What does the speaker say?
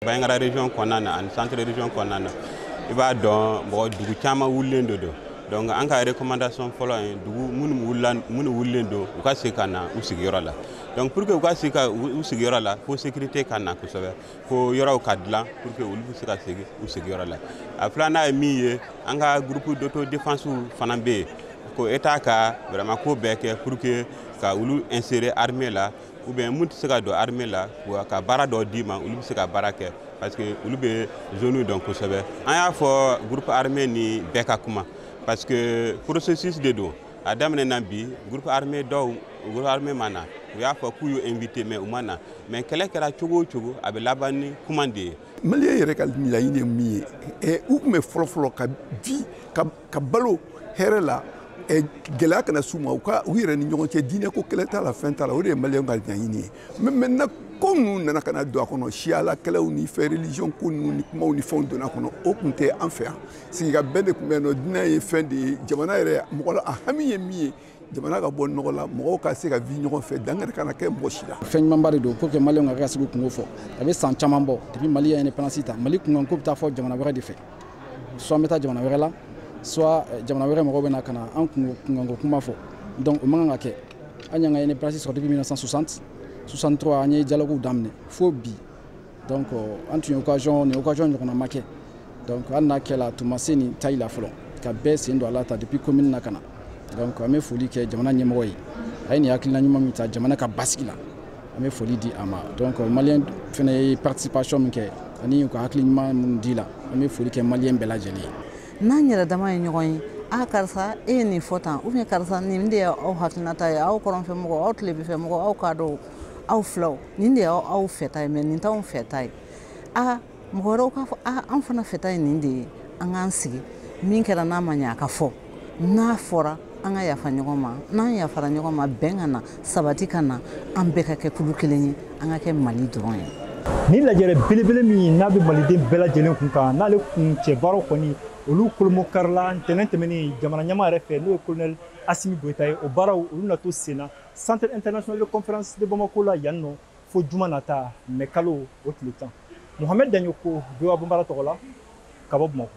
Bandiagara région kɔnɔna na ani Centre région kɔnɔna na, i b'a dɔn, mɔgɔ dugu caman wulilen de don. Donc an ka recommandation fɔlɔ ye, dugu minnu wulila, minnu wulilen don, u ka segin ka na u sigiyɔrɔ la. Donc pour que u ka segin ka u sigiyɔrɔ la, fo sécurité ka na kosɛbɛ, fo yɔrɔw ka dilan pour que olu bɛ se ka segin u sigiyɔrɔ la. A filanan ye min ye, an ka groupe d'autodéfense fana bɛ yen, ko État ka vraiment ko bɛɛ kɛ pour que ka olu insérer armée la, ou bien mun tɛ se ka don armée la, ka baara dɔ d'i ma, olu bɛ se ka baara kɛ, parce que olu bɛ zone dɔn kosɛbɛ. An y'a fɔ groupe armé ni bɛɛ ka kuma, parce que processus de don. A daminɛ bi, groupe armé dɔw, groupe armé ma na. U y'a fɔ k'u y'u invité, mais u ma na. Mais kɛlɛ kɛra cogo o cogo, a bɛ laban ni kuma de ye. Malien yɛrɛ ka laɲini ye min ye, u tun bɛ fɔlɔ-fɔlɔ ka di ka balo hɛrɛ la, gɛlɛya kana s'u ma, u ka u yɛrɛ ni ɲɔgɔn cɛ, diinɛ ko kɛlɛ t'a la, fɛn t'a la. O de ye Malien ka laɲini ye. Mais maintenant, ko ninnu nana ka na don a kɔnɔ, siyala kɛlɛw ni fɛn, religion ko ninnu ni kumaw ni fɛnw donna a kɔnɔ. O tun tɛ an fɛ yan. Sigika bɛɛ de tun bɛ yen nɔ. Diinɛ ye fɛn de ye jamana yɛrɛ mɔgɔ la. A hami ye min ye, jamana ka bɔ nɔgɔ la, mɔgɔw ka se ka vi ɲɔgɔn fɛ, dankari kana kɛ mɔgɔ si la. Fɛn ɲumanba de don pour que Maliyɛnw ka sigi kungo fɔ. A bɛ san caman bɔ, depuis Mali ye indépendance ta, Mali kunkanko bɛ taa fɔ jamana wɛrɛ de fɛ. Soit an bɛ taa jamana wɛrɛ la, soit jamana wɛrɛ mɔgɔw bɛ na ka na an kunkanko kuma fɔ. Donc o man kan ka kɛ. An y'an ka indépendance sɔrɔ depuis 1960, 63 an ye dialogue daminɛ fo bi. Donc an tun ye occasion ni occasion ɲɔgɔnna ma kɛ. Donc hali n'a kɛla, tun ma se nin taille la fɔlɔ, ka bɛɛ sen don a la ta depuis commune na ka na. Donc an bɛ foli kɛ jamana ɲɛmɔgɔ ye, a ye nin hakilina ɲuman min ta jamana ka basigi la, an bɛ foli di a ma. Donc Malien fana ye participation min kɛ ani u ka hakili ɲuman minnu di la, an bɛ foli kɛ Malien bɛɛ lajɛlen ye. N'an yɛrɛ dama ye ɲɔgɔn ye, a karisa, e ye nin fɔ tan, ou bien karisa, nin de y'aw hakilinata ye, aw kɔrɔnfɛ mɔgɔw, aw tilebinfɛ mɔgɔw, aw k'a dɔn, aw filaw, nin de y'aw aw fɛta ye, mais nin t'anw fɛta ye. A mɔgɔ wɛrɛw k'a fɔ, a an fana fɛta ye nin de ye. An k'an sigi, min kɛra n'a ma ɲɛ, a ka fɔ. N'a fɔra, an ka yafa ɲɔgɔn ma. N'an yafara ɲɔgɔn ma, bɛn ka na, sabati ka na, an bɛɛ ka kɛ kulu kelen ye, an ka kɛ Mali dɔrɔn ye. Ni lajɛrɛ belebele min n'a bɛ maliden bɛɛ lajɛlen kun kan, n'ale kun cɛ baaraw kɔni olu kolomokarila ntɛnɛn tɛmɛnen jamana ɲɛmaa yɛrɛ fɛ, n'o ye colonel Assimi Goïta ye, o baaraw olu na to sen na Centre international de conférence de Bamako la yan nɔ fo juma nata, mɛ kalo o tile 10. Mohamed Dagnoko, VOA Bambara tɔgɔ la, ka bɔ Bamakɔ.